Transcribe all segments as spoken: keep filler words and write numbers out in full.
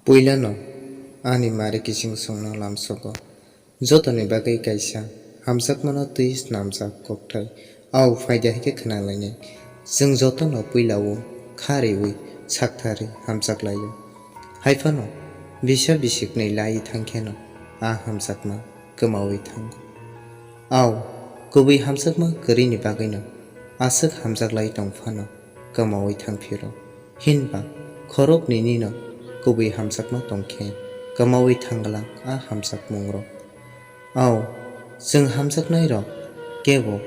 Puilano ani mari kiching songno lamsogo. Jotoni bagwi kaisa hamjakmano twi snamjak kokthai. Au phaidi hai khe khwnalainai. Chwng jotono puilao kha riwi saktharwi hamjak laio. Haiphano bisa bisikni lai thangkheno a hamjakma kwmawi thango. Au kubui hamjakma kwrwini bagwino aswk hamjak lai tong phano kwmawi thangphiro. Hinba khorok ninino kubui hamjakma tongkhe kwmawi thangla a hamjakmungrok. Au chwng hamjaknairok kebo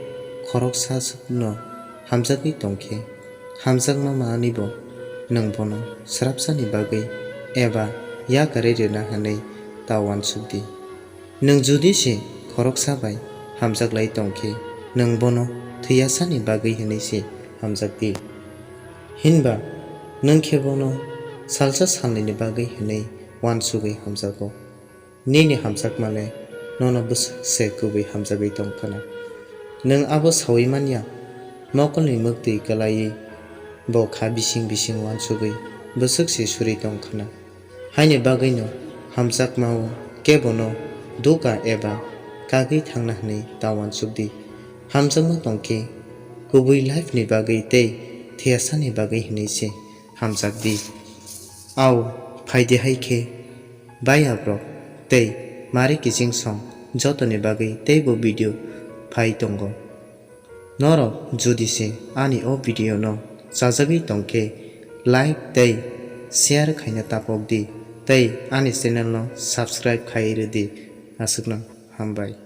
khoroksa swkno hamjagwi tongkhe, hamjakma manwibo nwng bono swrapsani bagwi eba yakarwi rwna hwnwi ta uansukdi. Nwng judi se khoroksa bai hamjak lai tong khe, nwng bono thwiyasani bagwi hwnwi se hamjak di. Hinba nwng khe bono salsa salnwini bagwi hwnwi uansugwi hamjago. Nini hamjakma le nono bwswk se kubui hamjagwi tong khna. Nwng abo saui man ya, mokolni mwktwi kwlaiwi bo kha bising bising uansugwi bwswk se suri tong khna. Haini bagwino hamjakmao kebono duka eba kagwi thangna hwnwi ta uansuk di. Hamjakma tong khe kubui life ni bagwi tei thwiyasani bagwi hwnwi se hamjak di. Au phaidi hai khe, baiyabrok tei mari kiching song jotoni bagwi teibo video phai tongo. Norok jodi se ani o video no chajagwi tong khe, like tei share khaina tapok di tei ani channel no subscribe khai rw di. Aswkno hambai.